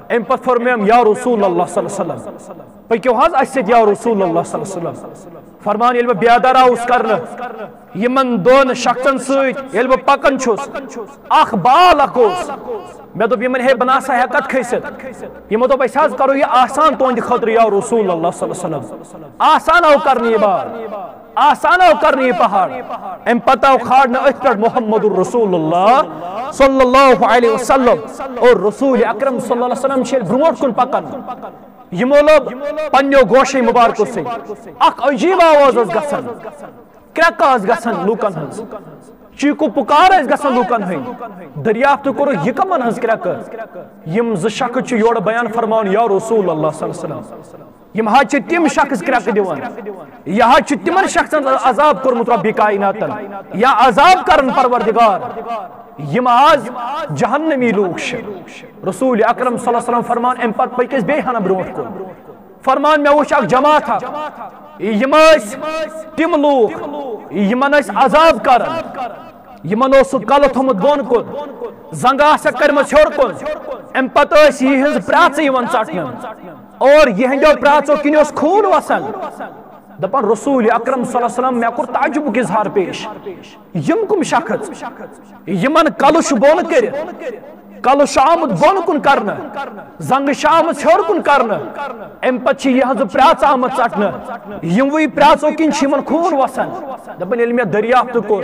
امہِ پتہٕ فرمویم، یا رسول اللہ صلی اللہ علیہ وسلم، پٔکِو حظ اسہِ سۭتۍ یا رسول اللہ صلی اللہ علیہ وسلم۔ فرمان، ییٚلہِ بہٕ بیدار آوُس کرنہٕ، یِمن دۄن شخصن سۭتۍ ییٚلہِ بہٕ پکان چھُس، اکھ بالغ اوس۔ مےٚ دوٚپ یِمن، ہے، بہٕ نہ سا ہٮ۪کہٕ اتھ کھٔسِتھ۔ یِمو دوٚپ، أسۍ حظ کرو یہِ آسان تُہنٛدِ خٲطرٕ یا رسول اللہ صلی اللہ علیہ وسلم۔ آسان آو کرنہٕ یہِ بال، آسان آو کرنہٕ یہِ پہاڑ۔ امہِ پتہٕ آو کھالنہٕ أتھۍ پٮ۪ٹھ محمد رسول اللہ صلی اللہ علیہ وسلم۔ اور رسول اکرم صلی اللہ علیہ وسلم چھِ ییٚلہِ برونٛٹھ کُن پکان، یِمو لوٚب پننیو گوشے مبارکو سۭتۍ اکھ عجیب آواز ٲس گژھان، کرٛٮ۪کہٕ ٲس گژھان لوٗکن ہٕنٛز، چیٖکو پُکار ٲسۍ گژھان لوٗکن ہٕنٛدۍ۔ دٔریافتہٕ کوٚرُکھ، یہِ کمن ہٕنٛز کرٛٮ۪کہٕ؟ یِم زٕ شخص چھِ یورٕ بیان فرماوان، یا رسول اللہ صلی اللہ علیہ وسلم، یِم حظ چھِ تِم شخص کرٛٮ۪کہٕ دِوان، یہِ حظ چھُ تِمن شخصن عذاب کوٚرمُت رۄبِ کایناتن، یا عذاب کرن پروردگار۔ یِم آز جہنمی لوٗکھ چھِ۔ رسول اکرم صلی اللہ علیہ وسلم فرمان، امہِ پتہٕ پٔکۍ أسۍ بیٚیہِ ہنا برونٛٹھ کُن۔ فرمان، مےٚ وٕچھ اکھ جماعت اکھ، یِم ٲسۍ تِم لوٗکھ، یِمن ٲسۍ عذاب کران، یِمن اوس سُہ کلہٕ تھوٚمُت بۄن کُن، زنٛگہٕ آسکھ کٔرمٕژ ہیوٚر کُن، امہِ پتہٕ ٲسۍ یِہنٛز پرٛاژٕ یِوان ژٹنہٕ اور یِہنٛدیو پرٛاژو کِنۍ اوس خوٗن وسان۔ دپان، رسول اکرم صلی اللہ علیہ وسلم، مےٚ کوٚر تعجبُک اظہار پیش، یِم کم شخص، یِمن کلہٕ چھُ بۄن کٔرِتھ، کلہٕ چھُ آمُت بۄن کُن کرنہٕ، زنٛگہٕ چھِ آمٕژ ہیوٚر کُن کرنہٕ، امہِ پتہٕ چھِ یِہنٛزٕ پرٛاژٕ آمٕژ ژٹنہٕ، یِموٕے پرٛاژو کِنۍ چھِ یِمن خوٗن وسان۔ دپان، ییٚلہِ مےٚ دٔریافتہٕ کوٚر،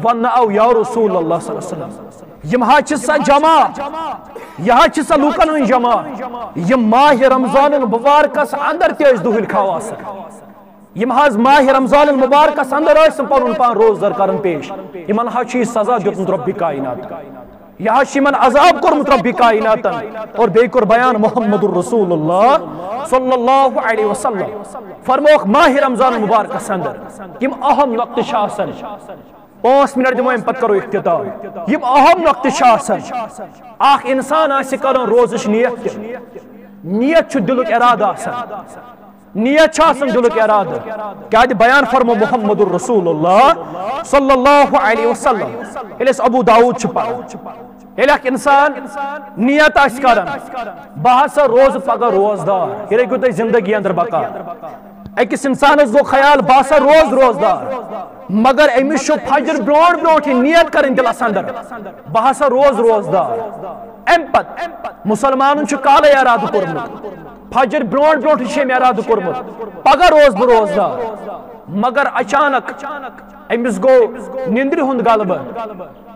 وننہٕ آو، یا رسول اللہ صلی اللہ علیہ وسلم، یِم حظ چھِ سۄ جماعت، یہِ حظ چھِ سۄ لوٗکن ہٕنٛز جماعت، یِم ماہِ رمضان المبارکس اندر تہِ ٲسۍ دُہٕلۍ کھاو آسان۔ یِم حظ ماہِ رمضان المبارکس اندر ٲسۍ نہٕ پنُن پان روزدر کران پیش، یِمن حظ چھُ یہِ سزا دیُتمُت رۄبِ کاینات۔ یہِ حظ چھُ یِمن عذاب کوٚرمُت رۄبِ کائناتن۔ اور بیٚیہِ کوٚر بیان محمد رسول اللہ صلی اللہ علیہ وسلم۔ فرمووُکھ ماہِ رمضان مبارکس اندر یِم اہم نۄقطہٕ چھِ آسان، پانٛژھ منٹ دِمو، اَمہِ پتہٕ کرو اختتام۔ یِم اہم نۄقطہٕ چھِ آسان، اکھ انسان آسہِ کران روزٕچ نیت تہِ، نیت چھُ دِلُک ارادٕ آسان، نیت چھِ آسان دِلُک ارادٕ۔ کیٛاہ دِ بیان فرمو محمد رسول اللہ صلی اللہ علیہ وسلم۔ ییٚلہِ أسۍ ابو داؤد چھِ پران، ییٚلہِ اکھ انسان نیت آسہِ کران، بہٕ ہسا روزٕ پگاہ روزدار، یہِ رٔٹِو تُہۍ زندگی اندر بکار۔ أکِس انسانس گوٚو خیال، بہٕ ہسا روزٕ روزدار، مگر أمِس چھُ فجر برونٛٹھ برونٛٹھ یہِ نیت کرٕنۍ دِلس اندر، بہٕ ہسا روزٕ روزدار۔ امہِ پتہٕ مسلمانن چھُ کالے ارادٕ کوٚرمُت، فجر برونٛٹھ برونٛٹھٕے چھُ أمۍ ارادٕ کوٚرمُت، پگاہ روزٕ بہٕ روزدار۔ مگر اچانک أمِس گوٚو نِندرِ ہُنٛد غلبہٕ،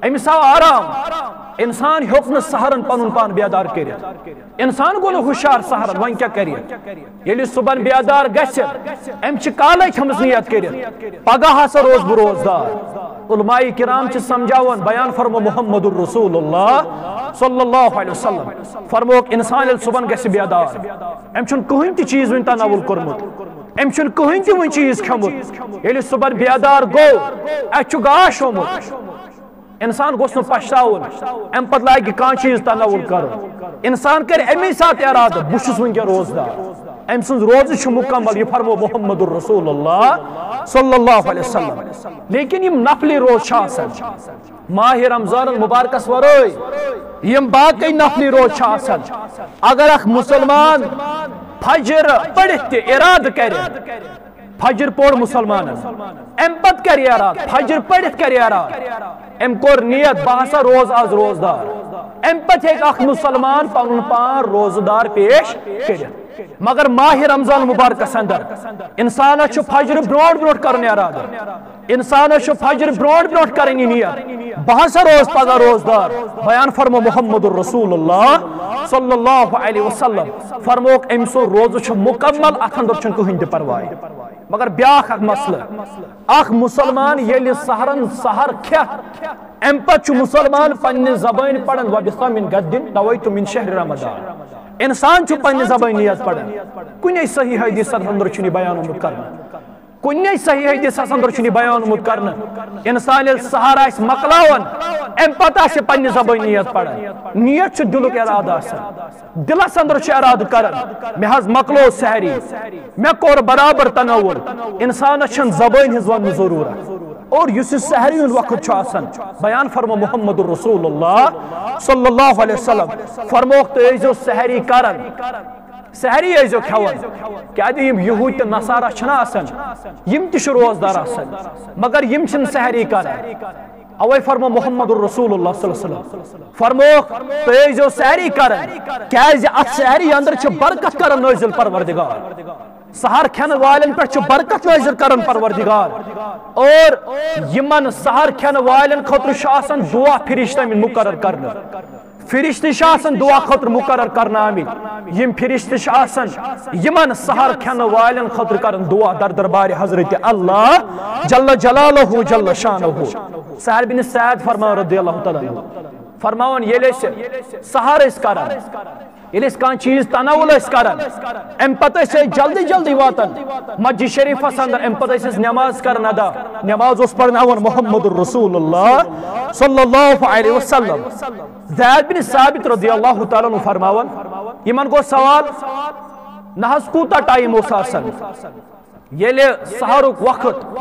أمِس آو آرام۔ انسان ہیوٚک نہٕ سحرن پنُن پان بیدار کٔرِتھ، انسان گوٚو نہٕ ہُشار سحرن، وۄنۍ کیٛاہ کرِ؟ ییٚلہِ صبحن بیدار گژھِ، أمۍ چھِ کالے تھٲمٕژ نیت کٔرِتھ، پگاہ ہسا روزٕ بہٕ روزدار۔ علماء کرام چھِ سمجھاوان، بیان فرمو محمد رسول اللہ صلی اللہ علیہ وسلم، فرمووُکھ انسان ییٚلہِ صبحن گژھِ بیدار، أمۍ چھُنہٕ کٕہٕنۍ تہِ چیٖز وُنہِ تناول کوٚرمُت، أمۍ چھُنہٕ کٕہٕنۍ تہِ وُنہِ چیٖز کھیوٚمُت، ییٚلہِ صبحن بیدار گوٚو، اَسہِ چھُ گاش ہومُت۔ انسان گوٚژھ نہٕ پچھتاوُن، امہِ پتہٕ لاگہِ کانٛہہ چیٖز تناول کرُن۔ انسان کرِ امی ساتہٕ ارادٕ، بہٕ چھُس وٕنکیٚن روزدار۔ أمۍ سٕنٛز روزٕ چھُ مکمل، یہِ فرمو محمد رسول اللہ صلی اللہ علیہ وسلم۔ لیکن یِم نفلی روزٕ چھِ آسان، ماہِ رمضان المبارکس ورٲے یِم باقٕے نفلی روزٕ چھِ آسان، اگر اکھ مسلمان فجر پٔرِتھ تہِ ارادٕ کرِ، فجر پوٚر مسلمانن، امہِ پتہٕ کرِ ارادٕ، فجر پٔرِتھ کرِ ارادٕ، أمۍ کوٚر نیت، بہٕ ہسا روزٕ آز روزدار۔ امہِ پتہٕ ہیٚکہِ اکھ مسلمان پنُن پان روزٕ دار پیش کٔرِتھ۔ مگر ماہِ رمضان مبارکس اندر انسانس چھُ فجر برونٛٹھ برونٛٹھ کرُن ارادٕ، انسانس چھُ فجر برونٛٹھ برونٛٹھ کرٕنۍ یہِ نیت، بہٕ ہسا روزٕ پگاہ روزدار۔ بیان فرمو محمد رسول اللہ صلی اللہ علیہ وسلم، فرمووُکھ أمۍ سُنٛد روزٕ چھُ مکمل، اتھ اندر چھُنہٕ کٕہٕنۍ تہِ پرواے۔ مگر بیاکھ اکھ مسلہٕ، اکھ مسلمان ییٚلہِ سحرن سحر کھٮ۪تھ، امہِ پتہٕ چھُ مسلمان پننہِ زبٲنۍ پران، "وبصوم غد نویت من شہر رمضان"۔ انسان چھُ پننہِ زبٲنۍ نیت پران۔ کُنے صحیح حدیثس اندر چھُنہٕ یہِ بیان آمُت کرنہٕ۔ کُنے صحیح حدیثس اندر چھُنہٕ یہِ بیان آمُت کرنہٕ۔ انسان ییٚلہِ سحر آسہِ مۄکلاوان، امہِ پتہٕ آسہِ پننہِ زبٲنۍ نیت پران۔ نیت چھُ دِلُک ارادٕ آسان۔ دِلس اندر چھُ ارادٕ کران، مےٚ حظ مۄکلو سحری، مےٚ کوٚر برابر تناول۔ انسانس چھنہٕ زبٲنۍ ہٕنٛز وننٕچ ضروٗرت۔ اور یُس یہِ سحری ہُنٛد وقت چھُ آسان، بیان فرمو محمد رسول اللہ صلی اللہ علیہ وسلم، فرمووُکھ تُہۍ ٲسۍزیو سحری کران، سحری ٲسۍزیو کھٮ۪وان۔ کیٛازِ یِم یہوٗدۍ تہٕ نصارہ چھِنہ آسان، یِم تہِ چھِ روزدار آسان، مگر یِم چھِنہٕ سحری کران۔ اوے فرمو محمد رسول اللہ صلی اللہ علیہ وسلم، فرمووُکھ تُہۍ ٲسۍزیو سحری کران، کیٛازِ اتھ سحری اندر چھِ برکت کران نٲزِل پروردگار۔ سحر کھٮ۪ن والٮ۪ن پٮ۪ٹھ چھُ برکت نٲزِل کران پروردگار۔ اور یِمن سحر کھٮ۪ن والٮ۪ن خٲطرٕ چھُ آسان دعا فرشتن ہُنٛد مقرر کرنہٕ۔ فرشتہٕ چھِ آسان دعا خٲطرٕ مقرر کرنہٕ آمٕتۍ۔ یِم فرشتہٕ چھِ آسان یِمن سحر کھٮ۪ن والٮ۪ن خٲطرٕ کران دعا در دربارِ حضرت اللہ جل جلالہ جل شانہ۔ سہل بن سعد فرماوان رضی اللہ تعالیٰ عنہ، فرماوان ییٚلہِ أسۍ سحر ٲسۍ کران، ییٚلہِ أسۍ کانٛہہ چیٖز تناول ٲسۍ کران، اَمہِ پتہٕ ٲسۍ أسۍ جلدی جلدی واتان مسجد شریفس اندر، اَمہِ پتہٕ ٲسۍ أسۍ نماز کران ادا۔ نماز اوس پرناوان محمد رسول اللہ صلی اللہ علیہ وسلم۔ زید بن ثابت رضی اللہ تعالیٰ عنہ فرماوان، یِمن گوٚو سوال، نہ حظ کوٗتاہ ٹائم اوس آسان؟ ییٚلہِ سحرُک وقت،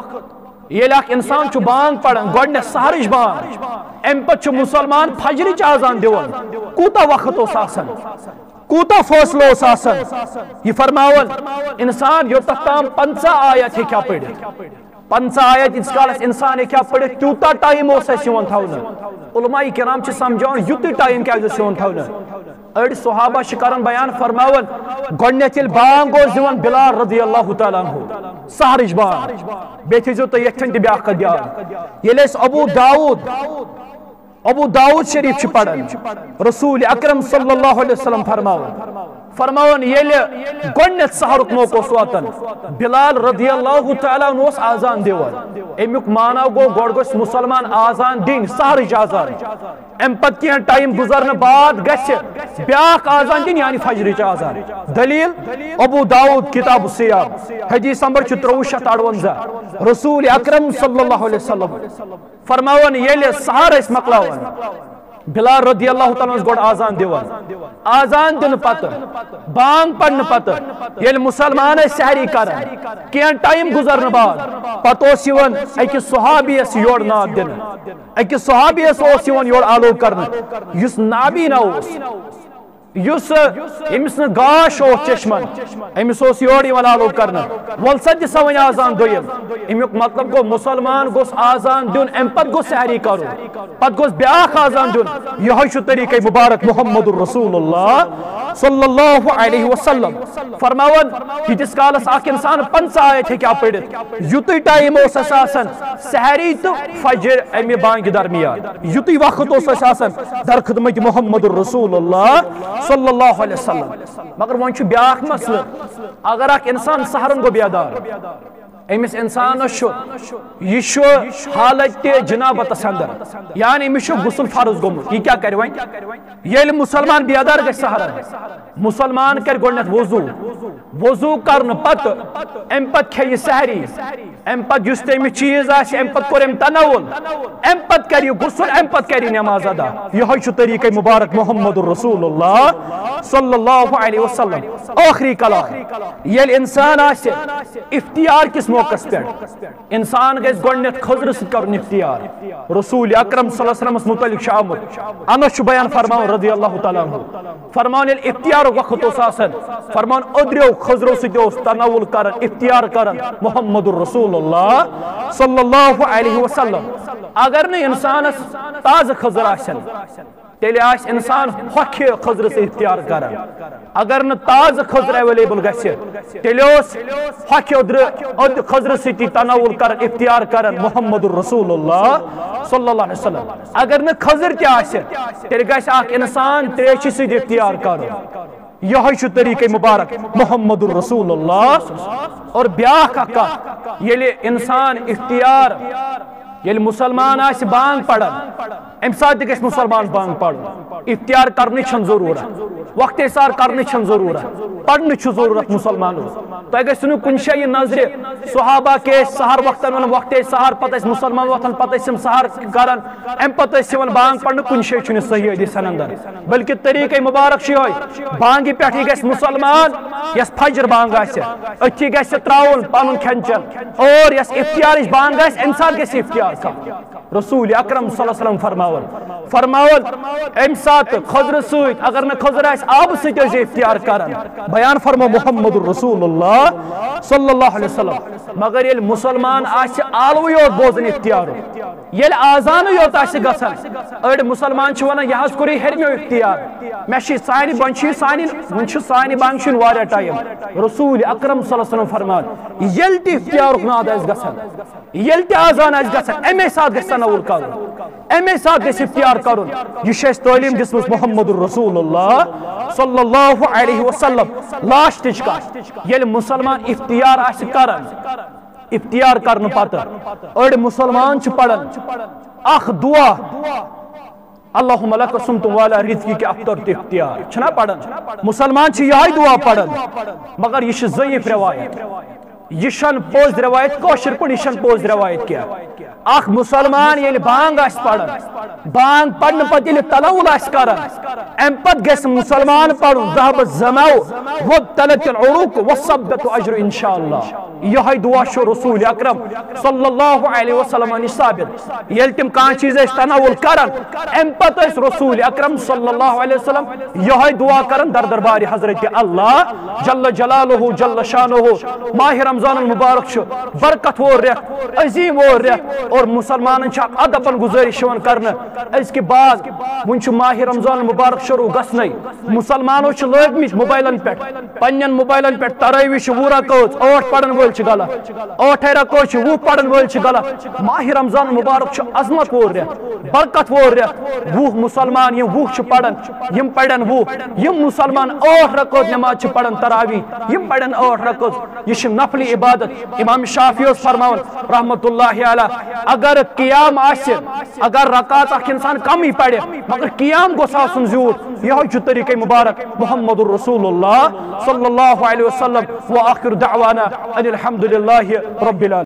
ییٚلہِ اکھ انسان چھُ بانگ پران، گۄڈٕنیتھ سحرٕچ بانگ، امہِ پتہٕ چھُ مسلمان فجرٕچ اذان دِوان، کوٗتاہ وقت اوس آسان؟ کوٗتاہ فٲصلہٕ اوس آسان؟ یہِ فرماوان، انسان یوٚتتھ تام پنژاہ آیت ہیٚکہِ ہا پٔرِتھ، پنژاہ آیت ییٖتِس کالس انسان ہیٚکہِ ہا پٔرِتھ، تیوٗتاہ ٹائم اوس اَسہِ یِوان تھاونہٕ۔ علماء کرام چھِ سمجھاوان، یُتُے ٹائم کیازِ اوس یِوان تھاونہٕ؟ أڑۍ صحابہ چھِ کران بیان، فرماوان، گۄڈٕنیتھ ییٚلہِ بانگ اوس دِوان بلال رضی اللہ تعالیٰ عنہ، سحرٕچ بانگ، بیٚیہِ تھٲیزیو تُہۍ یتھ کٔنۍ تہِ بیاکھ کتھ یاد۔ ییٚلہِ أسۍ ابو داؤد، ابو داؤد شریف چھِ پران، رسول اکرم صلی اللہ علیہ وسلم فرماوان، فرماوان، ییٚلہِ گۄڈٕنیتھ سحرُک موقع اوس واتان، بلال رضی اللہ تعالیٰ عنہ اوس آزان دِوان۔ اَمیُک معنی گوٚو، گۄڈٕ گوٚژھ مُسلمان آزان دِنۍ، سحرٕچ آزان۔ اَمہِ پتہٕ کینٛہہ ٹائم گُزرنہٕ بعد گژھِ بیاکھ آزان دِنۍ، یعنی فجرٕچ آزان۔ دلیل، ابو داؤد، کتاب الصیام، حدیث نمبر چھُ ترٛۆوُہ شیٚتھ اَروَنزاہ۔ رسول اکرم صلی اللہ علیہ وسلم فرماوان، ییٚلہِ سحر ٲسۍ مۄکلاوان، بلال رضی اللہ تعالیٰ عنہ اوس گۄڈٕ آزان دِوان۔ آزان دِنہٕ پتہٕ، بانگ پرنہٕ پتہٕ، ییٚلہِ مُسلمان ٲسۍ سحری کران، کینٛہہ ٹائم گُزرنہٕ بعد، پتہٕ اوس یِوان أکِس صحابیَس یورٕ ناد دِنہٕ۔ أکِس صحابیَس اوس یِوان یورٕ آلو کرنہٕ، یُس نابینا اوس، یُس، ییٚمِس نہٕ گاش اوس چشمن، أمِس اوس یورٕ یِوان آلو کرنہٕ۔ وَل سا، دِ سا وۄنۍ آزان دوٚیِم۔ اَمیُک مطلب گوٚو، مُسلمان گوٚژھ آزان دیُن، اَمہِ پتہٕ گوٚژھ سحری کرُن، پتہٕ گوٚژھ بیاکھ آزان دیُن۔ یِہوٚے چھُ طریٖقے مُبارک محمد رسول اللہ صلی اللہ علیہ وسلم۔ فرماوان، ییٖتِس کالس اکھ انسان پنٛژاہ آیت ہیٚکہِ ہا پٔرِتھ، یُتُے ٹائم اوس اَسہِ آسان سحری تہٕ فجر اَمہِ بانگہِ درمیان، یُتُے وقت اوس اَسہِ آسان در خدمت محمد رسول اللہ صلی اللہ علیہ وسلم۔ مگر وۄنۍ چھُ بیاکھ مسلہٕ، اگر اکھ انسان سحرن گوٚو بیدار، أمِس انسانس چھُ، یہِ چھُ حالت جنابتس اندر، یعنی أمِس چھُ غسل فرض گوٚمُت، یہِ کیٛاہ کرِ وۄنۍ؟ ییٚلہِ مُسلمان بیدار گژھِ سحرن، مُسلمان کرِ گۄڈٕنٮ۪تھ وضو، وضو کرنہٕ پتہٕ، امہِ پتہٕ کھیٚیہِ سحری، امہِ پتہٕ یُس تہِ أمِس چیٖز آسہِ، امہِ پتہٕ کوٚر أمۍ تناول، امہِ پتہٕ کرِ یہِ غسل، امہِ پتہٕ کرِ یہِ نماز ادا۔ یِہوٚے چھُ طریٖقے مبارک محمد رسول اللہ صلی اللہ علیہ وسلم۔ ٲخری کلام، ییٚلہِ انسان آسہِ افطار کِس موقعس پٮ۪ٹھ، انسان گژھِ گۄڈٕنٮ۪تھ خضرٕ سۭتۍ کرُن افطار۔ رسول اکرم صلی اللہ علیہ وسلمس متعلق چھُ آمُت، انس چھُ بیان فرماوان رضی اللہ تعالیٰ عنہ، فرماوان، ییٚلہِ افطارُک وقت اوس آسان، فرماوان، أدریو خضرو سۭتۍ اوس تناول کران، افطار کران محمد رسول اللہ صلی اللہ علیہ وسلم۔ اگر نہٕ انسانس تازٕ خضر آسن، تیٚلہِ آسہِ انسان ہۄکھِ خضرٕ سۭتۍ افطار کران۔ اگر نہٕ تازٕ خضر اویلیبل گژھِ، تیٚلہِ اوس ہۄکھِ أدرٕ، أدرٕ خضرٕ سۭتی تناول کران، افطار کران محمد رسول اللہ صلی اللہ علیہ وسلم۔ اگر نہٕ خضر تہِ آسہِ، تیٚلہِ گژھِ اکھ انسان تریشہِ سۭتۍ افطار کرُن۔ یِہوٚے چھُ طریٖقے مبارک محمد رسول اللہ۔ اور بیاکھ اکھ کتھ، ییٚلہِ انسان افطار، ییٚلہِ مُسلمان آسہِ بانگ پران، امہِ ساتہٕ تہِ گژھِ مُسلمان بانگ پرُن۔ افطار کرنٕچ چھنہٕ ضروٗرت، وقتِ سحر کرنٕچ چھنہٕ ضروٗرت، پرنٕچ چھِ ضروٗرت مُسلمانو۔ تۄہہِ گژھِ نہٕ کُنہِ جایہِ یہِ نظرِ، صحابہ کیٛاہ ٲسۍ سحر وقتن ونان، وقتِ سحر، پتہٕ ٲسۍ مُسلمان وۄتھان، پتہٕ ٲسۍ یِم سحر کران، امہِ پتہٕ ٲسۍ یِوان بانگ پرنہٕ، کُنہِ جایہِ چھُنہٕ یہِ صحیح حدیثن اندر۔ بلکہ طریقے مبارک چھُ یِہوٚے، بانگہِ پٮ۪ٹھٕے گژھِ مُسلمان، یۄس فجر بانگ آسہِ، أتھی گژھِ تراوُن پنُن کھٮ۪ن چٮ۪ن، اور یۄس افطارٕچ بانگ آسہِ، امہِ ساتہٕ گژھِ افطار کرُن۔ رسول اکرم صلی اللہ علیہ وسلم فرماوان، فرماوان، امہِ ساتہٕ خضرٕ سۭتۍ، اگر نہٕ خضر آسہِ، آبہٕ سۭتۍ ٲسۍ زِ افطار کران۔ بیان فرمو محمد رسول اللہ صلی اللہ علیہ وسلم۔ مگر ییٚلہِ مُسلمان آسہِ آلوٕے یوت بوزان افطارُک، ییٚلہِ آزانٕے یوت آسہِ گژھان، أڑۍ مُسلمان چھِ ونان، یہِ حظ کوٚرُے ہیٚرمیو افطار، مےٚ چھِ سانہِ، وۄنۍ چھِ سانہِ، وۄنۍ چھِ سانہِ بانگہِ چھُنہٕ واریاہ ٹائم۔ رسول اکرم صلی اللہ علیہ وسلم فرمان، ییٚلہِ تہِ افطارُک ناد آسہِ گژھان، ییٚلہِ تہِ آزان آسہِ گژھان، امے ساتہٕ گژھِ تناول کرُن، امے ساتہٕ گژھِ افطار کرُن۔ یہِ چھِ اَسہِ تعلیٖم دِژمٕژ محمد رسول اللہ صلی اللہ علیہ وسلم۔ لاسٹٕچ کتھ، ییٚلہِ مُسلمان افطار آسہِ کران، افطار کرنہٕ پتہٕ أڑۍ مُسلمان چھِ پران اکھ دعا، اللہم لک صمت وعلی رزقک افطرت افطار، چھِنا پران؟ مُسلمان چھِ یِہوٚے دعا پران، مگر یہِ چھِ ضعیف روایت۔ یہِ چھَنہٕ پوٚز روایت، کٲشِر پٲٹھۍ، یہِ چھَنہٕ پوٚز روایت کینٛہہ۔ اکھ مُسلمان ییٚلہِ بانگ آسہِ پران، بانگ پرنہٕ پتہٕ ییٚلہِ تناول آسہِ کران، امہِ پتہٕ گژھِ مُسلمان پرُن، ذہب الظمأ وابتلت العروق وثبت الاجر ان شاء اللہ۔ یِہوٚے دعا چھُ رسول اکرم صلی اللہ علیہ وسلم نِش ثابت۔ ییٚلہِ تِم کانٛہہ چیٖز ٲسۍ تناول کران، امہِ پتہٕ ٲسۍ رسول اکرم صلی اللہ علیہ وسلم یِہوٚے دعا کران در دربارِ حضرت اللہ جل جلالہ جل شانہ۔ ماہِ رمضان المبارک چھُ برکت وول رٮ۪تھ، عظیٖم وول رٮ۪تھ، اور مسلمانن چھِ اکھ ادبن گزٲرِش یِوان کرنہٕ، أزکہِ بعد وۄنۍ چھُ ماہِ رمضان المبارک شروع گژھنَے، مسلمانو چھِ لٲگمٕتۍ موبایلن پٮ۪ٹھ، پننٮ۪ن موبایلن پٮ۪ٹھ تراویح چھِ وُہ رکٲژ، ٲٹھ پرن وٲلۍ چھِ غلط، ٲٹھے رکٲژ چھِ وُہ پرن وٲلۍ چھِ غلط۔ ماہِ رمضان المبارک چھُ عظمت وول رٮ۪تھ، برکت وول رٮ۪تھ۔ وُہ مسلمان یِم وُہ چھِ پران، یِم پرن وُہ، یِم مسلمان ٲٹھ رکٲژ نماز چھِ پران تراویح، یِم پرن ٲٹھ رکٲژ۔ یہِ چھِ نفلی عبادت۔ امام شافعی اوس فرماوان رحمت اللہ علیہ، اگر قیام آسہِ، اگر رکعت اکھ انسان کمٕے پرِ، مگر قیام گوٚژھ آسُن زیوٗٹھ، یہوے چھُ طریقے مبارک محمد رسول اللہ صلی اللہ علیہ وسلم۔ وآخر دعوانا ان الحمد للہ رب العالمین۔